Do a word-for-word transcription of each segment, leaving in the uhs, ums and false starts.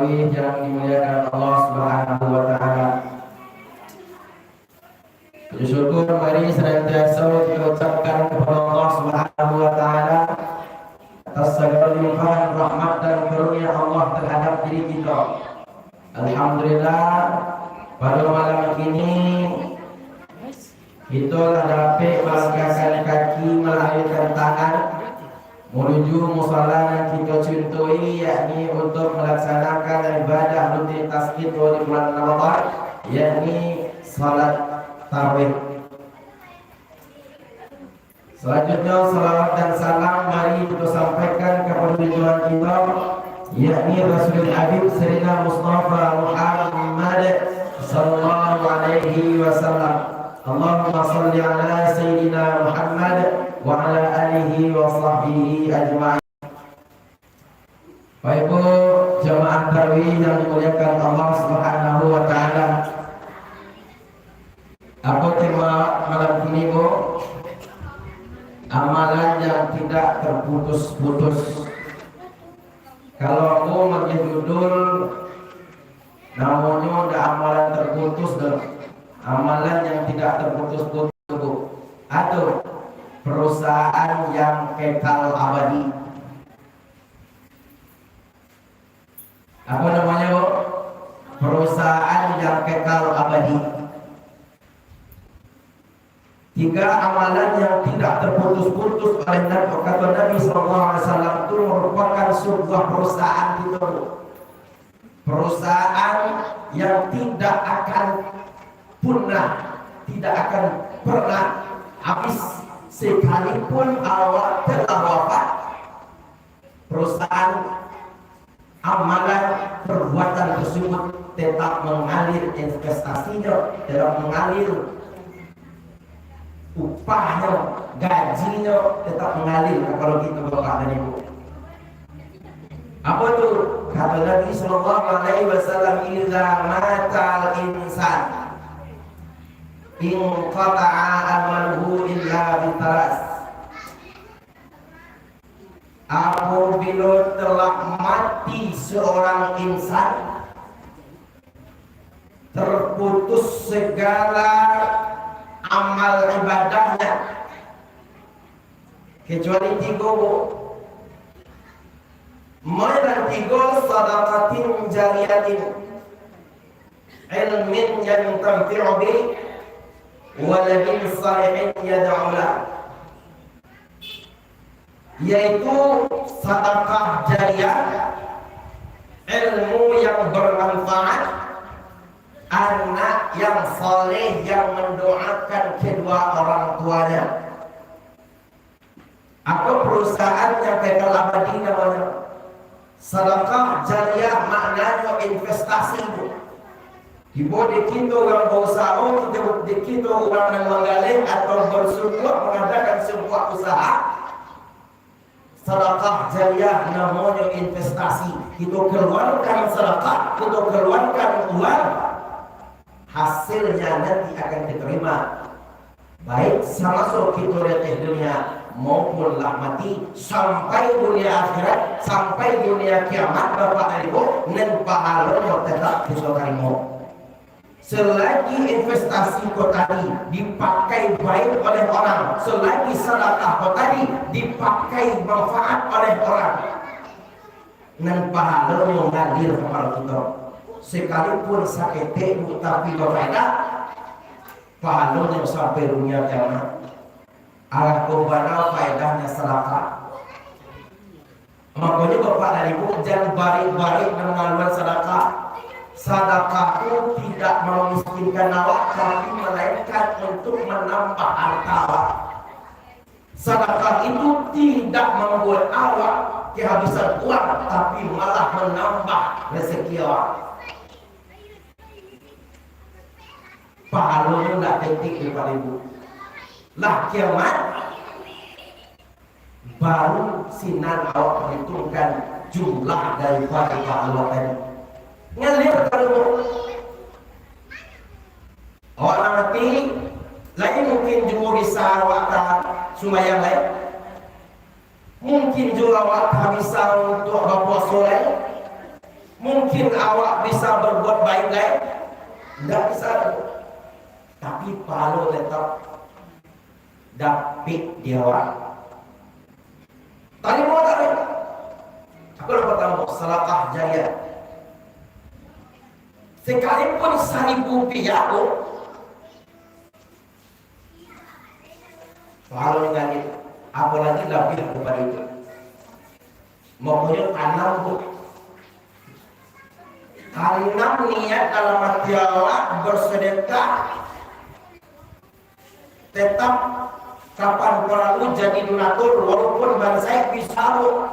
yang dimuliakan Allah Subhanahu wa Ta'ala. Puji syukur mari senantiasa kita ucapkan kepada Allah Subhanahu wa Ta'ala atas segala limpahan rahmat dan karunia Allah terhadap diri kita. Alhamdulillah, pada malam ini kita lah dapek malangkahkan kaki, malahirkan tangan, manuju musala nan kito cintai, yakni untuk melaksanakan ibadah rutinitas kito di bulan Ramadan, yakni salat tarawih. Selanjutnya, salawat dan salam mari kito sampaikan kepada junjungan kito, yakni Rasulul Habib Sayyidina Mustafa Muhammad sallallahu alaihi wasallam. Allahumma salli ala Sayyidina Muhammad wa ala alihi wa sahbihi ajma'in. Bapak Ibu jamaah tarawih yang dimuliakan Allah Subhanahu wa Ta'ala. Apa tema malam ini, Bu? Amalan yang tidak terputus-putus. Kalau aku makan judul, namonyo ndak amalan terputus doh. Amalan yang tidak terputus-putus, Bu. Atau perusahaan yang kekal abadi. Apa namanya, Bu? Perusahaan yang kekal abadi. Tiga amalan yang tidak terputus-putus oleh Nabi, kata Nabi sallallahu alaihi wasallam, itu merupakan sebuah perusahaan kita, Bu. Perusahaan yang tidak akan punah, tidak akan pernah habis, sekalipun awak telah wafat. Perusahaan, amalan, perbuatan tersebut tetap mengalir investasinya, tetap mengalir upahnyo, gajinyo tetap mengalir kapado kito, Bapak dan Ibu. Apa tu? Kata Nabi sallallahu alaihi wasallam, "Idza matal insan, inqata'a amaluhu illa bi talas." Apabila telah mati seorang insan, terputus segala amal ibadahnya, kecuali tiga, Bu. Mana tiga? Sadaqatin jariyatin, ilmin yantafi'u bih, waladin salihin yad'u lah. Yaitu sadakah jariah, ilmu yang bermanfaat, anak yang saleh yang mendoakan kedua orang tuanya. Atau perusahaan yang kekal abadi namanya. Sadakah jariah maknanyo investasi, Bu. Tibo di kito urang bausaho, tibo di kito urang nan manggaleh atau bersukuah mengadakan sebuah usaha, sadakah jariah namonyo investasi. Kito keluarkan sadakah, kito keluarkan uang, hasilnya nanti akan diterima. Baik samaso kito di ateh dunia, maupun lah mati, sampai dunia akhirat, sampai dunia kiamat, Bapak dan Ibu, nan pahalonyo tetap kito tarimo. Selagi investasi ko tadi dipakai baik oleh orang, selagi sadakah ko tadi dipakai manfaat oleh orang, nan pahalonyo ngalir kapado kito. Sekalipun saketek, Bu, tapi bafaedah, pahalonyo sampai dunia kiamat. Alah ko bana faedahnyo sadakah. Makonyo, Bapak dan Ibu, jan barik-barik nan mangaluan sadakah. Sadakah tu tidak mamiskinkan awak, tapi melainkan untuk menambah harta awak. Sadakah itu tidak mambuek awak kehabisan uang, tapi malah manambah rezeki awak. Pahalonyo ndak ketek, Bapak Ibu. Lah kiamat, baru sinan awak perhitungkan jumlah daripado pahalo tadi. Ngalir taruih. Awak nan mati, lain mungkin juo bisa awak ka sumbayang lai. Mungkin juo awak ka bisa untuak bapuaso lai. Mungkin mungkin awak bisa berbuat baik lain? Ndak bisa tu. Tapi pahalo tetap dapek di awak. Tarimo tak? Aku yang pertama, sadakah jariah. Sekalipun saribu rupiah tu, pahalo ni tadi, apalagi lebih daripada itu. Makanya tanam tu. Tanam niat dalam hati awak bersedekah. Tetap kapan paralu jadi donatur, walaupun bansaik bisa, Bu.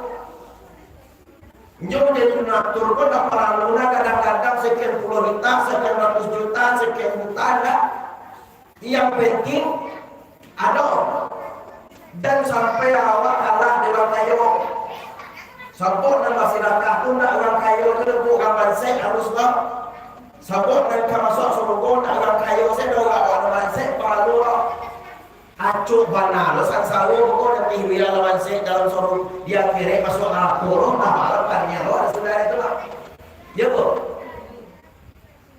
Nyo jadi donatur pun tak paralu lah, kadang-kadang sekian puluh juta, sekian ratus juta, sekian juta, ndak. Yang penting ado. Dan sampai awak kalah di urang kayo. Sabab nan basadakah tu ndak urang kayo tu, ndak urang bansaik harus lah. Sabab nan ka masuak sarugo ndak urang kayo sajo, urang bansaik paralu lah. Acok bana lo sansaro ko, nanti bilang lo bansaik dalam sarugo, di akhirat masuak narako lo, nah, malam kan nyo lo, sudah itu lah. Ya, Bu?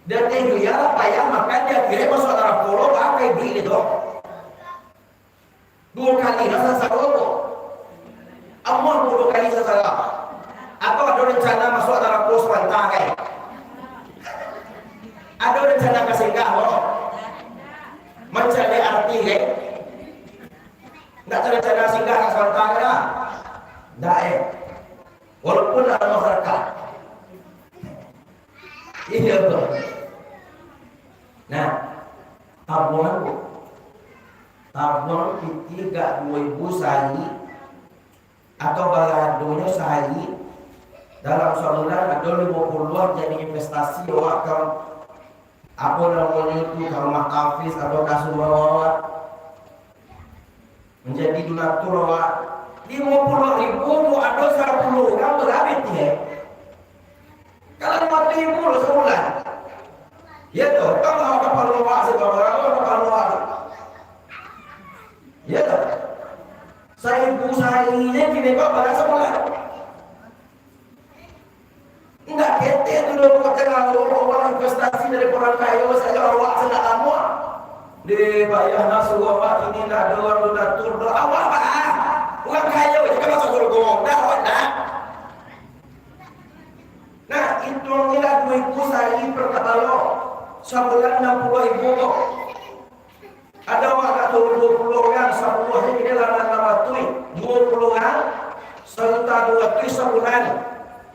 Dan di dunia lah payah makan, di akhirat masuak narako lo, pakai duit itu. Duo kali lah sansaro ko. Amuah duo kali sansaro. Atau ado rencana masuak narako sabanta, kan? Ado rencana ka singgah ko? Mancari arti, kan? Ndak ado rencana singgah ka sabanta, kan? Ndak, eh. Walaupun ado masyarakat. Iya, Bang. Nah, tabuang, Bu. Tabuang pitih agak duo ribu sahari, atau baradonyo sahari, dalam sabulan ado limo puluah jadi investasi awak ka, apo namonyo tu, ka rumah tahfiz atau ka surau awak. Manjadi donatur awak, limo puluah ribu, bu, ado sapuluah urang bara pitih, eh. Kalau limo ribu lo sabulan. Ya toh, tambah kapalo awak, sabarapo kapalo awak tu? Ya toh. Saribu sahari je kini ko bara sabulan. Indak ketek tu doh, kok tengah urang investasi dari urang kayo sajo, awak se ndak lamo. Deh, payah nafsu awak kini, ndak ado urang donatur doh. Awak baa? Urang kayo je ka masuak sarugo, ndak awak ndak. Nah, ituangnyo lah duo ribu sahari per kapalo, sabulan anam puluah ribu ko. Ado awak ka turun duo puluah urang, sapuluah ni kini lah anam ratuih, duo puluah urang, sajuta duo ratuih sabulan.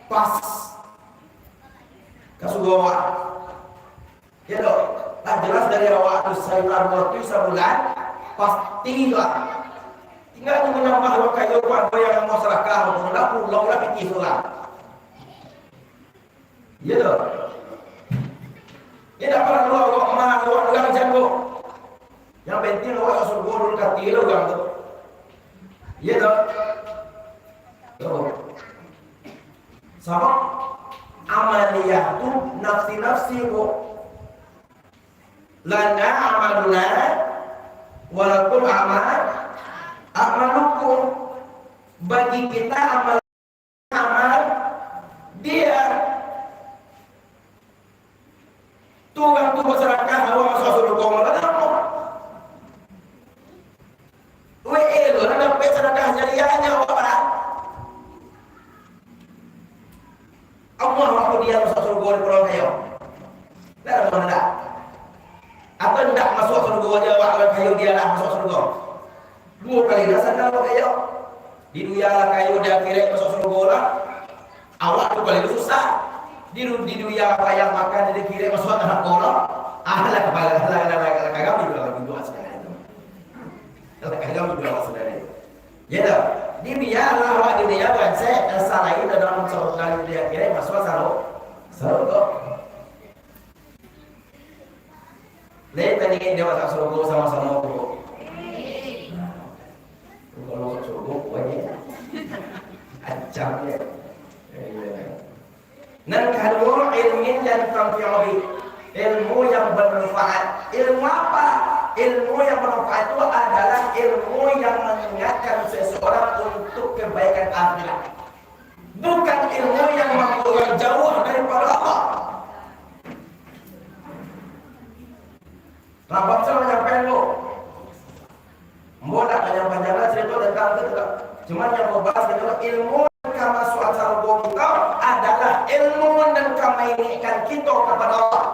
Pas. Ka suruah awak. Ya toh? Lah jelas dari awak tu sajuta duo ratuih sabulan, pasti lah. Tinggal nunggu nambah urang kayo tu, ado yang mau sadakah, mau sadakah, pulang lah pitih surang. Iya toh? Indak paralu awak ma-, awak urang jago. Yang penting awak ka surugo dulu, kati lah urang tu. Iya toh? Tuh. Sabab amaliah tu nafsi-nafsi, Bu. Lana amaluna, walakum amal, amalukum. Bagi kita amal amal dia. Tu urang tu basadakah, awak masuak surugo, malah namo. Weh, eh, tu lah dapek sadakah jariahnyo, awak lah. Allah waktu dia masuak surugo di pulau kayo. Dah ada mana dah? Atau ndak masuak surugo aja, awak urang kayo dia lah masuak surugo. Duo kali lah sadakah awak kayo. Di dunia lah kayo, di akhirat masuak surugo lah. Awak tu paling susah. Di du-, di dunia payah makan, di akhirat masuak narako lah. Ah, lah kapalo, lah, lah, lah, lah, kagam di dunia, lah, dunia sadari tu. Lah kagam di dunia sadari. Ya toh? Di dunia lah, awak di dunia bansaik, salain dalam sarugo, di akhirat masuak saru-, sarugo. Lai tadi dia masuk surugo samo-samo tu. Kalau masuk surugo, kuat je. Acam je. Iya. Nan kaduo, ilmin yantafi'u bih. Ilmu yang bermanfaat. Ilmu apa? Ilmu yang bermanfaat itu adalah ilmu yang mengingatkan seseorang untuk kebaikan akhirat. Bukan ilmu yang mambuat urang jauah daripado Allah. Rabab salah manyampaikan ko. Ambo ndak panjang-panjang lah carito tantang tu lah. Cuma nan ambo bahas adalah ilmu nan ka masuak sarugo kito adalah ilmu nan ka mainekkan kito kapado Allah.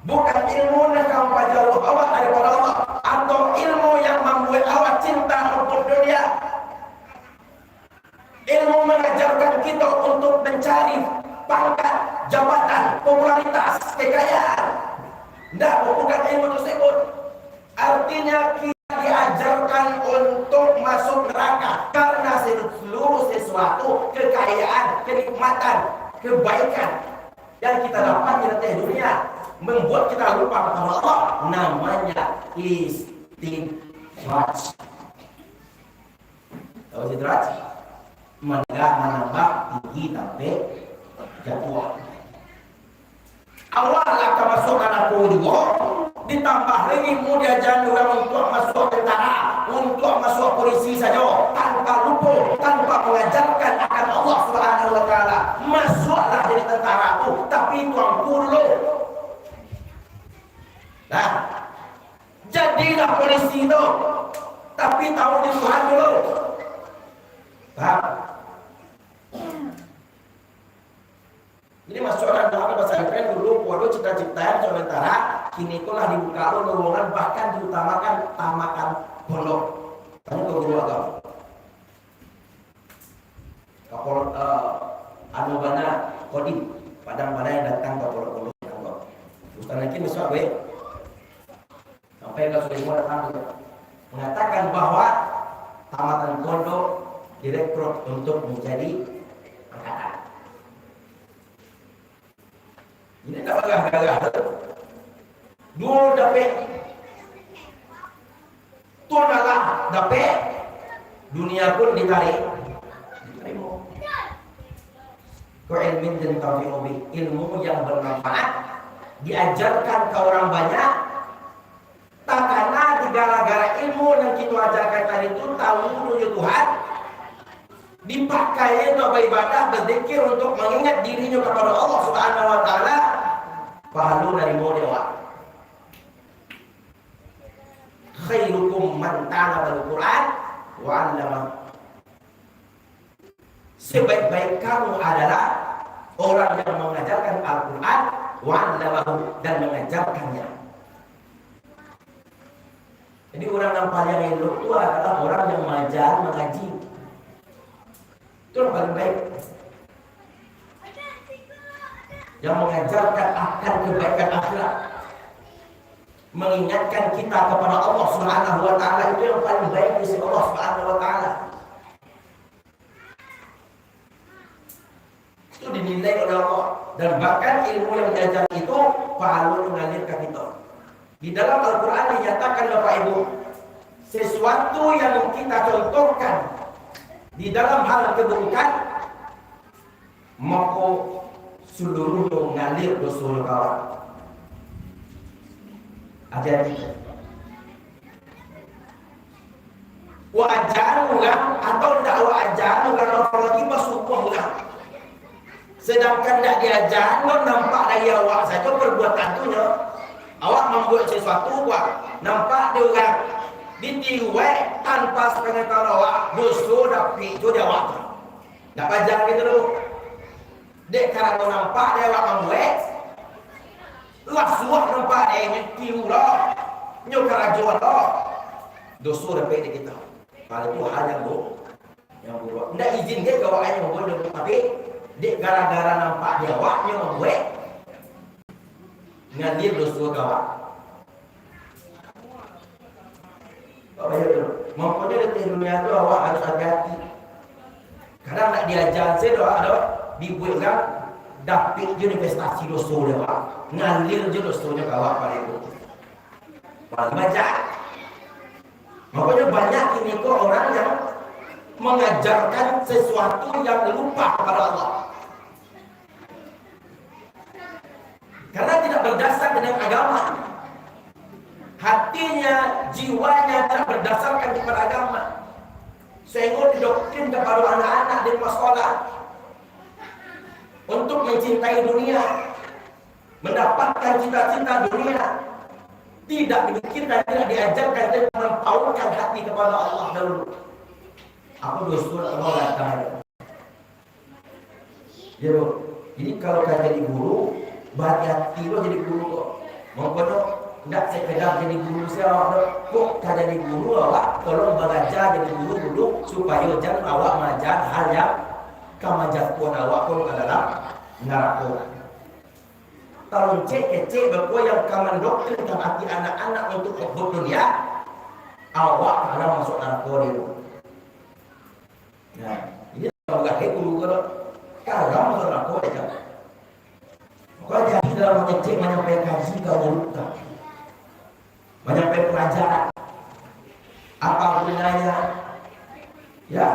Bukan ilmu nan ka mampajauah awak daripado Allah, atau ilmu yang mambuek awak cinta hubbud dunia. Ilmu mangajarkan kito untuk mancari pangkat, jabatan, popularitas, kekayaan. Ndak, bukan ilmu tersebut. Artinya, kita diajarkan untuk masuk neraka karena seluruh sesuatu, kekayaan, kenikmatan, kebaikan yang kita dapat di atas dunia membuat kita lupa kepada Allah. Namanya istidraj. Tahu istidraj? Manambah, manambah, tinggi sampai jatuah. Awak lah ka masuak ka narako juo, ditambah lagi ilmu diajakan urang untuak masuak tentara, untuak masuak polisi sajo, tanpa lupo, tanpa mangajarkan akan Allah Subhanahu wa Taala. Masuaklah jadi tentara tu, tapi tuangku dulu. Nah, jadilah polisi tu, tapi tahu di Tuhan dulu. Paham? Jadi, masuak anak-anak pesantren dulu, waduh, cita-cita yang sementara, kini ko lah dibuka lo lowongan, bahkan diutamakan tamakan pondok. Tanya ke guru agama. Kapol, eh, anu bana, Kodim, Padang bana yang datang ke pondok-pondok. Ustaz Naki masuak, weh. Sampai ka Sulaiman datang tu, mangatakan bahwa tamatan pondok direkrut untuk manjadi angkatan. Ini ndak bagah-gagah tu. Duo dapek. Tuan Allah dapek. Dunia pun ditarik. Ditarimo. Ko ilmin dan tabi'u bih. Ilmu yang bermanfaat. Diajarkan ka urang banyak. Takana di gara-gara ilmu nan kito ajakan tadi tu, tahu jo Tuhan, dipakai untuak baibadah, bazikir, untuak mangingat dirinyo kapado Allah Subhanahu wa Taala, pahalo narimo dek awak. "Khairukum man ta'allamal Qur'an wa 'allamahu." Sebaik-baik kamu adalah orang yang mengajarkan Al-Quran, wa 'allamahu, dan mengajarkannya. Jadi, orang yang paling elok tu adalah orang yang mengajar, mengaji. Itu yang paling baik. Yang mengajarkan akan kebaikan akhirat. Mengingatkan kita kepada Allah Subhanahu wa Ta'ala, itu yang paling baik di sisi Allah Subhanahu wa Ta'ala. Itu dinilai oleh Allah. Dan bahkan ilmu yang diajar itu, pahalonyo ngalir ka kito. Di dalam Al-Quran dinyatakan, Bapak Ibu, sesuatu yang kita contohkan di dalam hal keburukan, mako saluruhnyo ngalir doso ka awak. Hati-hati. Awak aja urang atau ndak awak aja urang, apolai basumpah urang. Sadangkan ndak diaja, nampak dari awak sajo perbuatan tu nyo. Awak mambuek sasuatu, awak nampak di urang, ditiruak tanpa sapangatahuan awak, doso dapek jo di awak tu. Ndak wajar gitu tu. Dek karano nampak dek awak mambuek, lah suah nampak dek inyo tiru lo, nyo karajo lo, doso dapek dek kito. Kalau tu hal yang bu-, yang buruak. Ndak izin dek awak inyo mambuek doso, tapi dek gara-gara nampak dek awak nyo mambuek, ngalir doso ka awak. Bapak Ibu, makonyo di dunia tu awak harus hati-hati. Kadang ndak diaja se doa do, dibuek urang, dapek jo investasi doso dek awak. Ngalir jo dosonyo ka awak, Bapak Ibu. Paling banyak. Makonyo banyak kini ko orang yang mengajarkan sesuatu yang lupa kepada Allah. Karena tidak berdasar dengan agama. Hatinya, jiwanya tidak berdasarkan kepada agama. Sehingga didoktrin kepada anak-anak di rumah sekolah untuk mencintai dunia, mendapatkan cita-cita dunia. Tidak dipikirkan, tidak diajarkan, tidak mempautkan hati kepada Allah dahulu. Apa dosa nak Allah datang? Ya, Bu. Jadi, kalau ka jadi guru, bahati-hati lo jadi guru ko. Mangkonyo, ndak sekedar jadi guru sajo awak tu. Kok ka jadi guru awak, tolong baraja jadi guru dulu, supayo jan awak maaja hal yang ka manjatuahkan awak ko ka dalam narako. Taloncek kecek beko yang ka mandoktrinkan ati anak-anak untuk kebut dunia, awak ka masuak narako dulu. Nah, ini kalau gak guru kalau karam atau narako aja. Maka jadi dalam mengecek, menyampaikan kaji ka murid, menyampaikan pelajaran. Apa gunanya? Ya.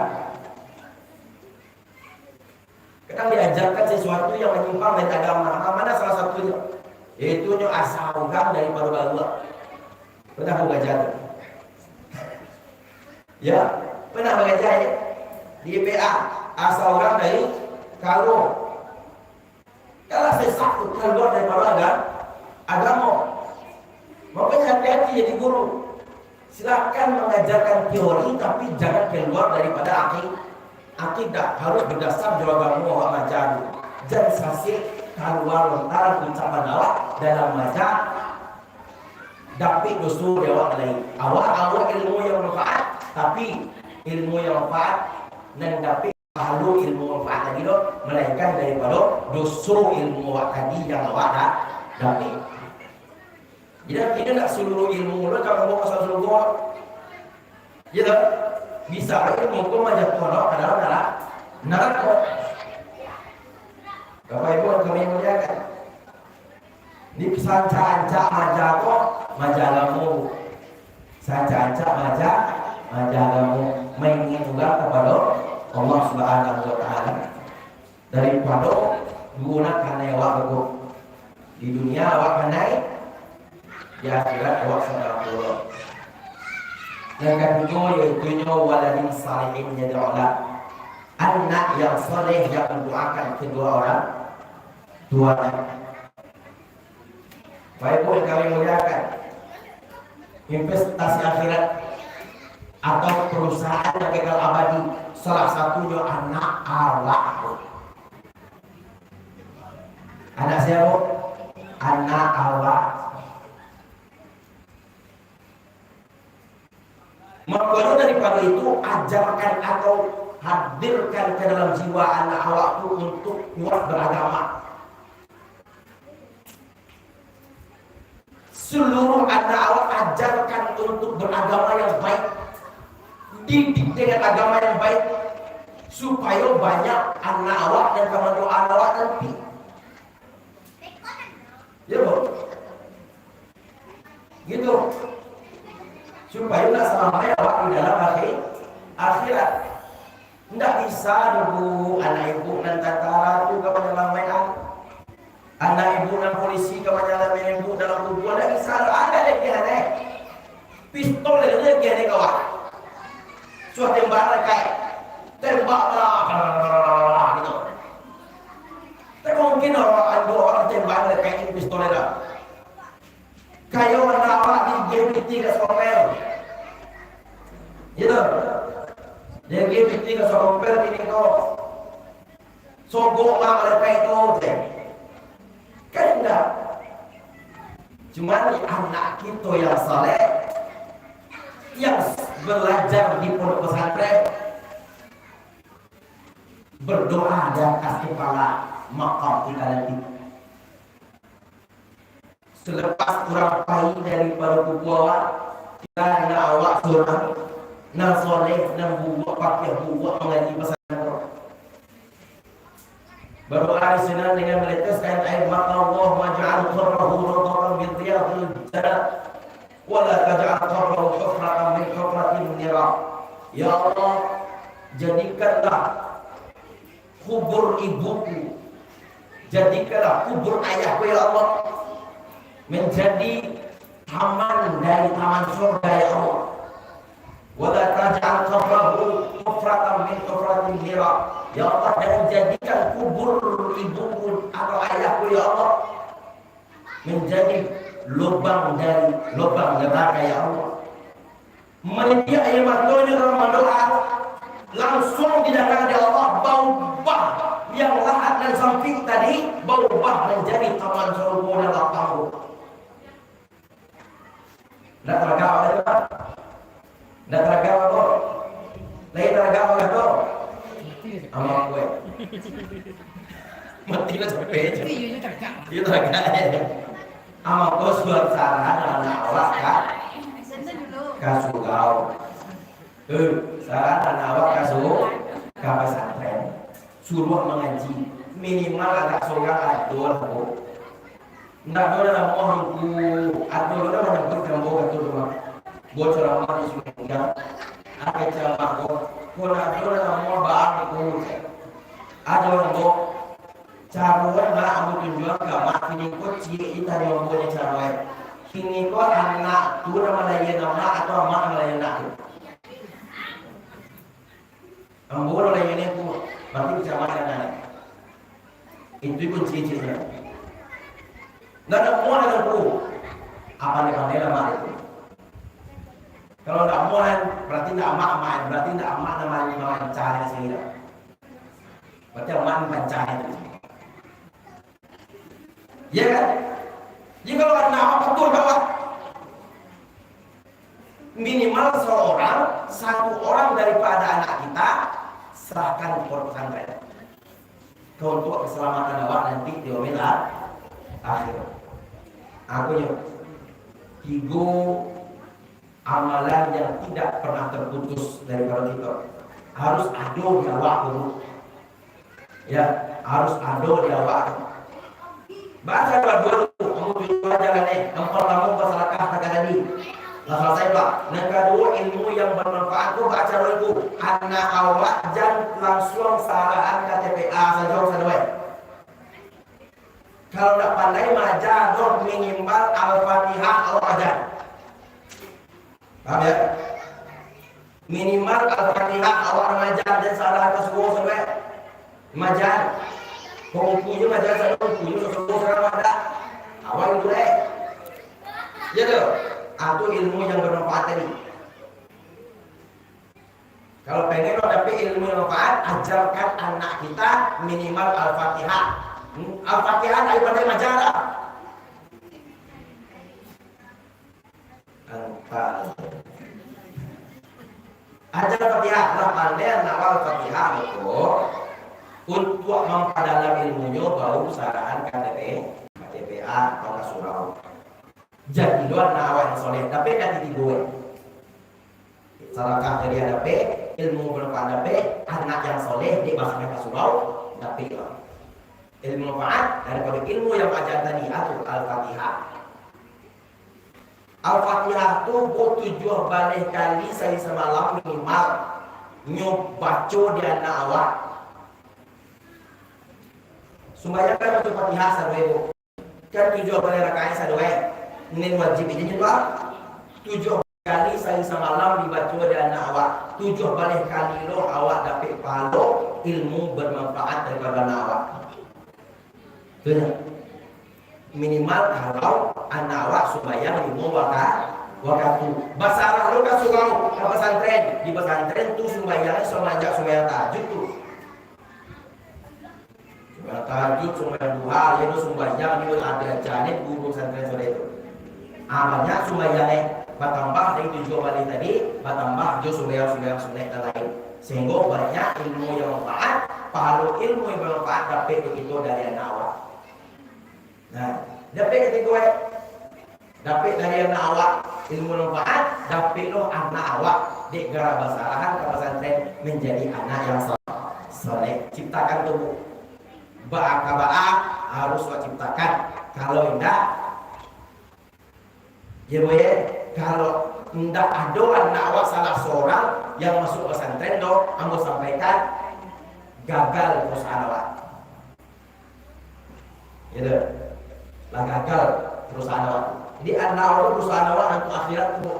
Kadang diajarkan sesuatu yang menyimpang dari agama. Nah, mana salah satunya? Yaitu nyo asa urang daripada baruak. Pernah belajar tu? Ya, pernah belajar ya? Di I P A, asa urang dari karo. Kalau sesat tu keluar daripada aga-, agama. Makanya hati-hati jadi guru. Silakan mengajarkan teori, tapi jangan keluar daripada aki-, akidah. Harus berdasar jo agama awak maaja tu. Jan sasek kaluar lontaran ucapan awak dalam maaja. Dapik doso di awak lain. Awak, awak ilmu yang manfaat, tapi ilmu yang manfaat nan dapik pahalo ilmu manfaat lagi tu, malainkan daripado doso ilmu awak tadi yang awak dak dapik. Jadi, artinyo ndak saluruh ilmu lo ka mambawa ka surga. Iyo tak? Bisa bae ilmu ko manjatuahkan awak ka dalam nara-, narako. Bapak Ibu yang kami muliakan, di sancak-ancak maaja ko, maaja agamo. Sancak-ancak maaja, maaja agamo. Maingek urang kapado Allah Subhanahu wa Ta'ala. Daripado duo nak kanai awak bagus. Di dunia awak kanai, di akhirat awak sadang pulo. Yang katigo, yaitunyo waladin salihin yad'ulah. Anak yang saleh yang mendoakan kedua orang tuanya. Bapak Ibu yang kami muliakan, investasi akhirat atau perusahaan yang kekal abadi, salah satunyo anak awak. Anak siapa? Anak awak. Makanya daripado itu, ajarkan atau hadirkan ke dalam jiwa anak awak tu untuk kuat beragama. Seluruh anak awak ajarkan untuk beragama yang baik. Didik dengan agama yang baik. Supayo banyak anak awak yang ka mandoakan awak nanti. Ya, Bu? Gitu. Supayo nak salamaik awak di dalam akhi-, akhirat. Ndak bisa doh, Bu, anak ibu nan tantara tu ka manyalamaikan. Anak ibu nan polisi ka manyalamaikan ibu dalam kubua. Ndak bisa doh. Ado lagi aneh. Pistol lagi aneh kawan. Sudah tembak dekat. Tembak lah. Gitu. Tapi mungkin orang, dua orang tembak dekat pistol lah. Kayo anak awak di G P T ka Sokopel. Gitu. Di G P T ka Sokopel ini ko. Sogok mah mereka itu, cek. Kan indak. Cuman anak kito yang saleh, yang belajar di pondok pesantren, berdoa di atas kepala makam kita nanti. Selepas urang pai daripado kubua awak, tingga anak awak surang, nan soleh, nan buruak, pakiah buruak, mangaji pasantren. Badoa di sinan dengan meneteskan air mata, "Allahumma ja'al qabrahu rawdatan min riyadhil jannah, wa la taj'al qabrahu hufratan min hufratin nira." Ya Allah, jadikanlah kubur ibuku, jadikanlah kubur ayahku, ya Allah, menjadi taman dari taman surga, ya Allah. Wala taj'al qabrahu hufratan min hufratin nira. Ya Allah, jangan jadikan kubur ibuku atau ayahku, ya Allah, menjadi lubang dari lubang neraka, ya Allah. Manitiak aia matonyo dalam mandoa, langsuang didanga dek Allah, bau bah yang lahat nan sampik tadi, bau bah manjadi taman sarupo nan lapang tu. Ndak taragak awak tu, Pak? Ndak taragak awak tu? Lai taragak awak tu? Amak kuek. Mati lah capek je. Iyo, taragak. Iyo, taragak. Amak ko surat sarahan anak awak ka, ka surau. Eh, sarahan anak awak ka su-, ka pasantren. Suruah mangaji. Minimal agak sorang ado lah, Bu. Ndak ado nan namuah angku, ado nan manyambuik ambo kato tu, Mak. Buat ceramah di Sungai Undang. Akai ceramah ko, ko ndak ado nan namuah baa angku. Ado nan ambo, caro nan ambo tunjuakan ka Mak, kini ko ciek ditanyo ambo nyo caro e. Kini ko anak tu nan malayan amak atau amak nan malayan anak tu? Ambo lah lain ko, berarti bisa makan kan? Itu pun ciciknya. Ndak ada muah dalam ko. Apa ni pandai lah mak itu? Kalau ndak muah kan, berarti ndak amak amak, berarti ndak amak nama ni mancari sini dah. Berarti amak ni mancari tu. Ya kan? Jadi kalau anak apa betul kawan? Minimal seorang, satu orang daripada anak kita, serahkan ke pondok pesantren. Untuk keselamatan awak nanti di yaumil a-, akhir. Akunyo, tigo amalan yang tidak pernah terputus daripada kita. Harus ado di awak dulu. Ya, harus ado di awak tu. Baca doa dulu, kamu tujuan jalan eh, yang pertama basalakah takadadi. Lah selesai, Pak. Yang kedua, ilmu yang bermanfaat tu baca doa itu. Anak awak jan langsung sarahan ka T P A sajo, sadoe. Kalau ndak pandai maaja doh, minimal Al-Fatihah awak aja. Paham ya? Minimal Al-Fatihah awak maaja, jan salah ka suruh sampai maaja. Pengumpunya maaja, salah pengumpunya suruh salah ada. Awak itu eh. Ya tu. Ah, tu ilmu yang bermanfaat tadi. Kalau pengen lo dapik ilmu yang manfaat, ajarkan anak kita minimal Al-Fatihah. Hmm, Al-Fatihah dari pandai maaja lah. Antah. Aja Al-Fatihah, lah pandai anak Al-Fatihah ko, untuk mampadalam ilmunyo baru sarahan ka T P, ka T P A atau ka surau. Jadi lo anak awak yang soleh, tapi ka tigo eh. Sadakah jadi dapek, ilmu bermanfaat dapek, anak yang soleh, dek basakah ka surau, dapek lah. Ilmu manfaat daripada ilmu yang baaja tadi, atau Al-Fatihah. Al-Fatihah tu bo tujuah baleh kali sahari samalam minimal nyo baco di anak awak. Sumbayang kan baco Fatihah sadoe tu. Kan tujuah baleh rakaat sadoe. Nen wajib ini tu lah. Tujuah kali sahari samalam dibaco di anak awak. Tujuah baleh kali lo awak dapek pahalo ilmu bermanfaat daripada anak awak. Tu nyo. Minimal kalau anak awak sumbayang limo waka-, wakatu. Basarah lo ka surau, ka pasantren. Di pasantren tu sumbayang samanjak sumbayang tahajud tu. Sumbayang tahajud, sumbayang duha, iyo tu sumbayang di ado aja ni guru pesantren sore tu. Ah, banyak sumbayang eh, batambah dari tujuah baleh tadi, batambah jo sumbayang-sumbayang sunnah nan lain. Sehinggo banyak ilmu yang manfaat, pahalo ilmu yang manfaat dapek di kito dari anak awak. Nah, dapek katigo eh. Dapek dari anak awak ilmu manfaat, dapek lo anak awak dek gara basarahan ka pasantren manjadi anak yang sa-, saleh. Ciptakan tu, Bu. Baa ka baa harus awak ciptakan. Kalau indak, ya, Bu, ya, kalau indak ado anak awak salah sorang yang masuk pasantren tu, ambo sampaikan, gagal perusahaan awak. Gitu. Lah gagal perusahaan awak. Jadi, anak awak tu perusahaan awak untuk akhirat tu.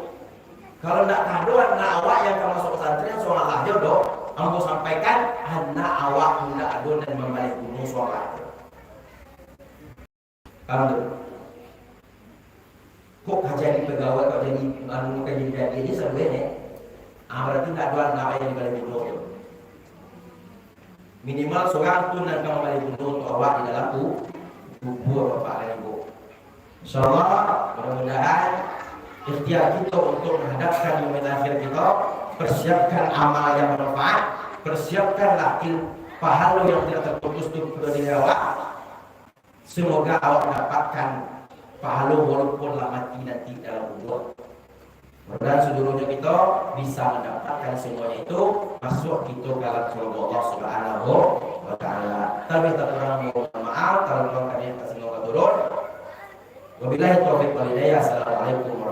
Kalau ndak ado anak awak yang ka masuk pesantren, solah jo doh, ambo sampaikan, anak awak ndak ado nan mambaleh gunung solah. Paham tu? Kok ka jadi pegawai, kok jadi anu, ka jadi jadi aja sabuah ni. Ah, berarti ndak ado anak yang di balai bundo tu. Minimal surang tu nan ka mambalai bundo tu awak di dalam ku-, kubur, Bapak dan Ibu. Insyaallah, mudah-mudahan ikhtiar kita untuk menghadapkan yaumil akhir kita, persiapkan amal yang bermanfaat, persiapkanlah il-, pahala yang tidak terputus tu kepada diri awak. Semoga awak mendapatkan pahala walaupun lah mati nanti dalam kubur. Mudah-mudahan seluruhnya kita bisa mendapatkan semuanya itu, masuk kita ke dalam surga Allah Subhanahu wa Ta'ala. Tapi tak kurang mohon maaf, kalau kurang kami atas semua turun. Wabillahi taufiq wal hidayah. Assalamualaikum